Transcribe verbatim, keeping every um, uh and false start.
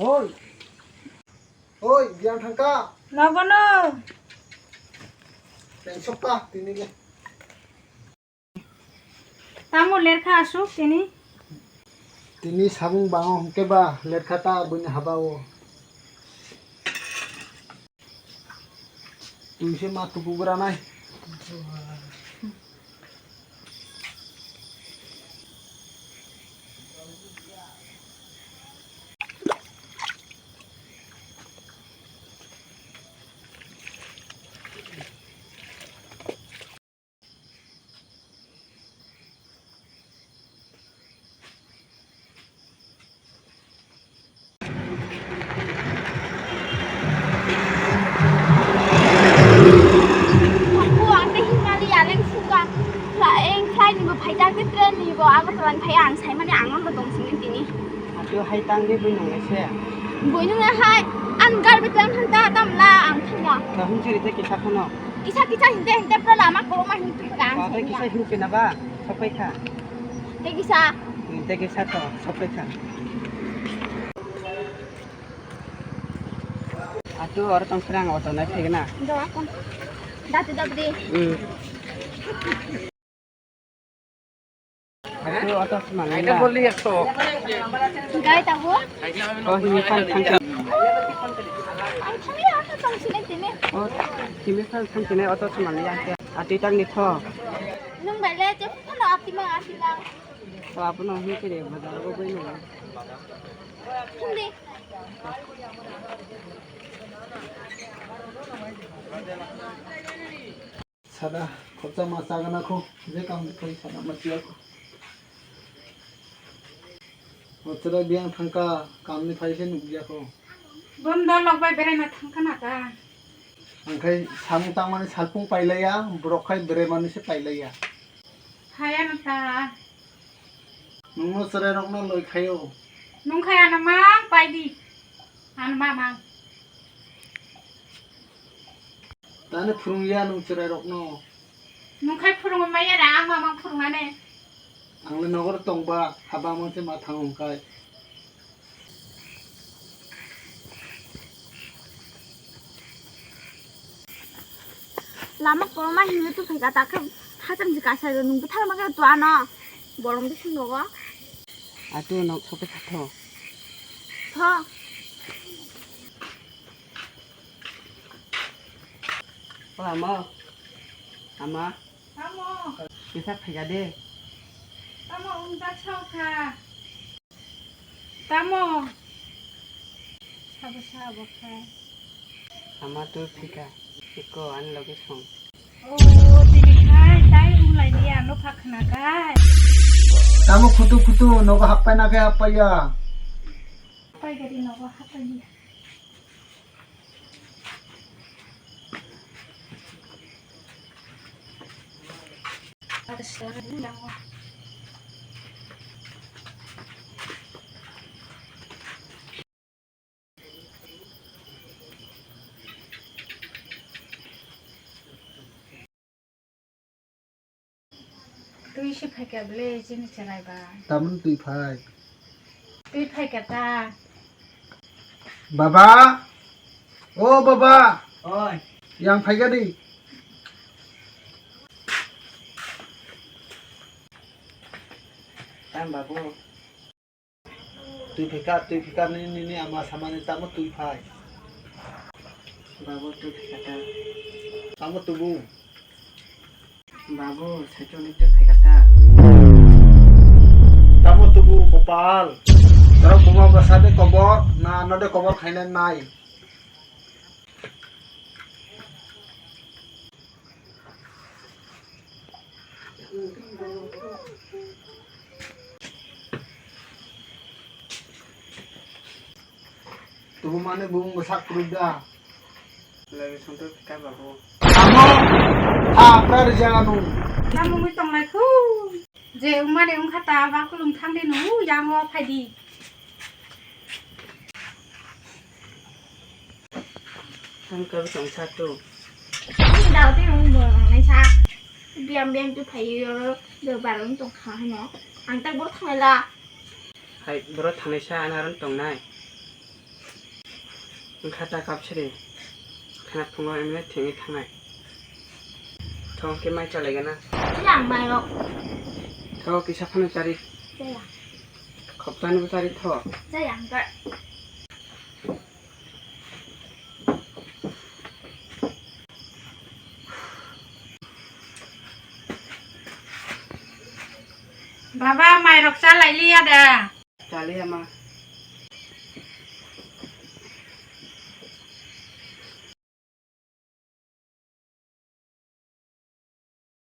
Oi. Oi, biyang thangka. Nogono. Teng sokta, tini le. Tamo lerkha asuk tini? Tini sabung bango hwnkhe ba lerkha ta buini haba o. Twi se ma tukugra nai. Ang tei himnani yareng suka. Fly, fly ni bo phaijak, tei train ni bo Agartala ni phai ang saimani ang no tong sini tini. Ato hai tang di bui nung se. Bui nung hai, ang gar bi tang thang ta tam la ang thang ya. Kahung chiri te kisa khano. Kisa kisa hinte hinte pura lama korokma hin tu ka ang. Kisa hin kena ba, sopai kha. Te kisa. Te kisa to, sopai kha. Atu oro tong srang auto nai phai gana. Do akon. Dati dabri. Hmm. Atu auto sma nai. Gai tabo. Oh, hini phai thang thang. Ang thangya, ang thang sini tini. Oh, hini phai thang sini auto sma nai ya. Atu tang ni tho. Nung bai le je phano ati ma ati la. To abono hini khe bazar go bai nai. Hindi. Sada khorcha ma chagana kho, je kam ni phai sada ma chiya kho. Bochora biyang thangka, kam ni phai se nukya kho. Bondo lok bai beraina thangka na ta. Ang khai samung tangmani salpung pailaiya, borok khai beremani se pailaiya. Haya na ta. Nungno chwrairokno loi khaio. Nung khai ano mang pai di. Ano ma mang. Tani phwrwngya nung chwrairokno. Nung khai phwrwngwi maya da, ang ma mang phwrwngnani. Ang le nogor tongba, haba mang se ma thango hwnkhai. Lama koloma hinwi tongphai kha, ta khe hacham se kaisa rw nung bwthar ma khe to ano bolong bising rogo. Atu nok sope kha tho. Tho. O ama, ama. Tamo. Kisa phaikha de. Tamo, wngjaksa kha. Tamo. Sabo sabo kha. Ama tu phika. Iko ani loge song. O, tini khai tai wnglailiya, ano pha khna khai. Tamo khutu khutu, nogo happai na khe happai ya. Happai gari nogo happai ya. Twi se phaikha bwle chini chwrai ba. Tamoni twi phai. Twi phaikha ta. Baba, o baba. Oi. Yang phaikha di. Tam babu. Twi phaikha, twi phaikha, nini, nini ama samani tamo twi phai. Babu, twi phaikha ta. Tamo tubu. Babu, saichung ni twi phaikha ta. Tamo tubu kopal. Toro buma bwsa de kobor, na ano de kobor khaina nai. Tubu mane bumung bwsak kwrwi da. Lagi sonto kita babu. Tamo, ah, kar janu. Tamo mui tongnai khu. Je umani ungkha ta ba kulum thangdi nu yango phaidi. Ang kabo tongsa tu. Ang dao te ang bo nang nai sa. Biam biam tu phai yo do barong tong kha hano. Ang tak bor thangla. Hai boro thanai sa ana ron tongnai. Wngkha ta kapsiri. Khana phungo emne thengwi thangnai. Thong khe mai chalaigana. Chaya ang mairok. Tho kisa phano chari. Chaya. Khoptani bo chari tho. Chaya ang khe. Baba, mairok chalailiya da? Chaliya ma.